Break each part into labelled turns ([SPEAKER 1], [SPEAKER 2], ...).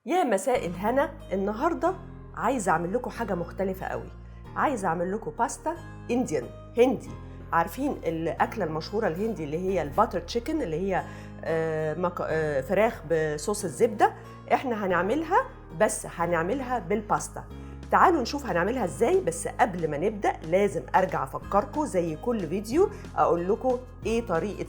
[SPEAKER 1] يا مساء الهنا. النهارده عايزه اعمل لكم حاجة مختلفة قوي. عايزه اعمل لكم باستا Indian هندي. عارفين الاكلة المشهورة الهندي اللي هي ال butter chicken، اللي هي فراخ بصوص الزبدة؟ احنا هنعملها، بس هنعملها بالباستا. تعالوا نشوف هنعملها ازاي. بس قبل ما نبدا لازم ارجع افكركم زي كل فيديو اقول لكم ايه طريقه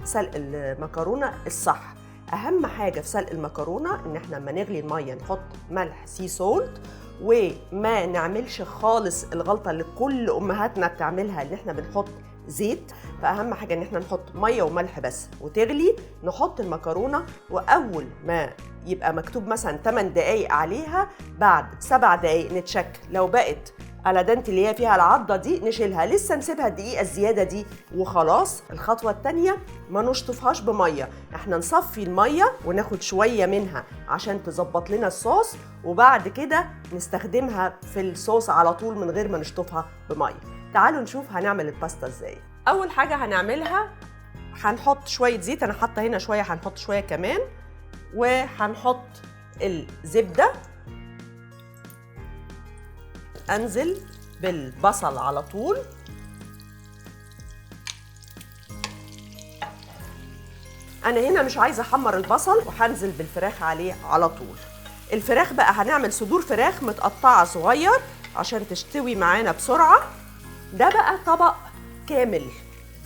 [SPEAKER 1] سلق المكرونه الصح. اهم حاجة في سلق المكرونه ان احنا لما نغلي المية نحط ملح sea salt، وما نعملش خالص الغلطة اللي كل امهاتنا بتعملها ان احنا بنحط زيت. فاهم حاجة ان احنا نحط مية وملح بس، وتغلي نحط المكرونه، واول ما يبقى مكتوب مثلا 8 دقايق عليها، بعد 7 دقايق نتشك لو بقت al dente اللي هي فيها العضه دي نشيلها، لسه نسيبها الدقيقة الزيادة دي وخلاص. الخطوة الثانية ما نشطفهاش بميه، احنا نصفي المية وناخد شوية منها عشان تظبط لنا الصوص، وبعد كده نستخدمها في الصوص على طول من غير ما نشطفها بميه. تعالوا نشوف هنعمل الباستا ازاي. اول حاجة هنعملها هنحط شوية زيت، انا حاطه هنا شوية، هنحط شوية كمان، وهنحط الزبدة. انزل بالبصل على طول. انا هنا مش عايزه احمر البصل، وهنزل بالفراخ عليه على طول. الفراخ بقى هنعمل صدور فراخ متقطعه صغير عشان تشتوي معانا بسرعة. ده بقى طبق كامل.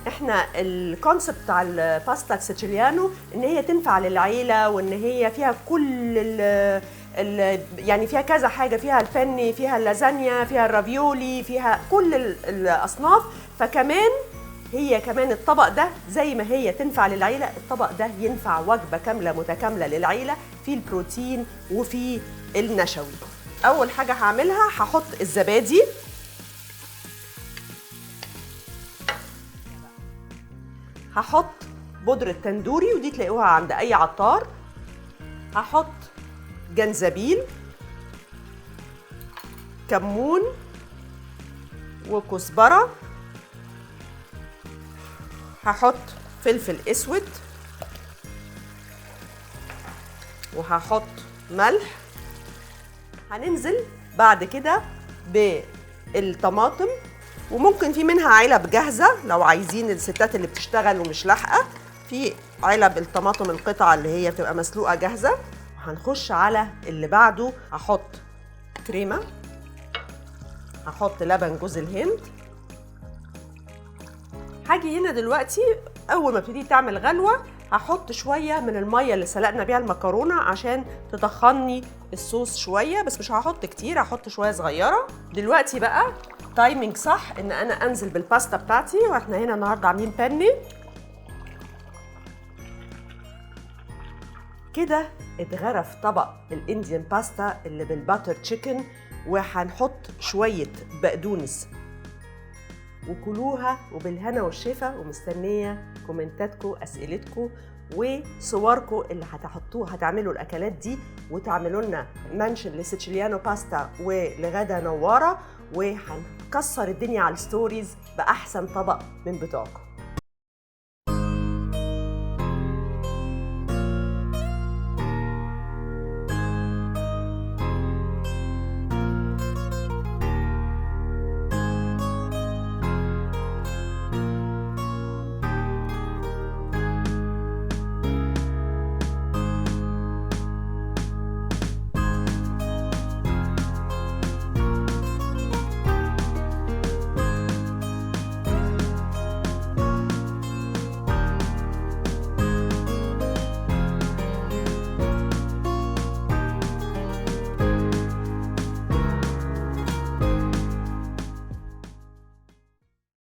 [SPEAKER 1] احنا ال concept بتاع الباستا سيتشيليانو ان هي تنفع للعيلة، وان هي فيها كل ال يعني فيها كذا حاجة، فيها البني، فيها اللازانيا، فيها الرافيولي، فيها كل الاصناف. فكمان هي كمان الطبق ده زي ما هي تنفع للعيلة، الطبق ده ينفع وجبة كاملة متكاملة للعيلة، فيه البروتين وفيه النشوي. اول حاجة هعملها هحط الزبادي، هحط بودرة تندوري ودي تلاقوها عند أي عطار، هحط جنزبيل، كمون، وكزبرة، هحط فلفل اسود، وهحط ملح. هننزل بعد كده بالطماطم، وممكن في منها علب جاهزة لو عايزين الستات اللي بتشتغل ومش لاحقة، في علب الطماطم القطعة اللي هي بتبقى مسلوقة جاهزة. هنخش على اللي بعده. هحط كريمة، هحط لبن جوز الهند. هاجي هنا دلوقتي أول ما ابتدي تعمل غلوة هحط شوية من المية اللي سلقنا بيها المكرونة عشان تطخني الصوص شوية، بس مش هحط كتير، هحط شوية صغيرة. دلوقتي بقى timing صح ان انا انزل بالباستا بتاعتي، واحنا هنا النهارده عاملين بني كده. اتغرف طبق ال Indian pasta اللي بال butter chicken، وهنحط شوية بقدونس، وكلوها وبالهنا والشفا. ومستنيه كومنتاتكم، اسئلتكم، وصوركم اللي هتحطوها، هتعملوا الاكلات دي وتعملوا لنا mention لسيتشيليانو باستا ولغدا نواره، وهنكسر الدنيا على ال stories باحسن طبق من بتوعكم.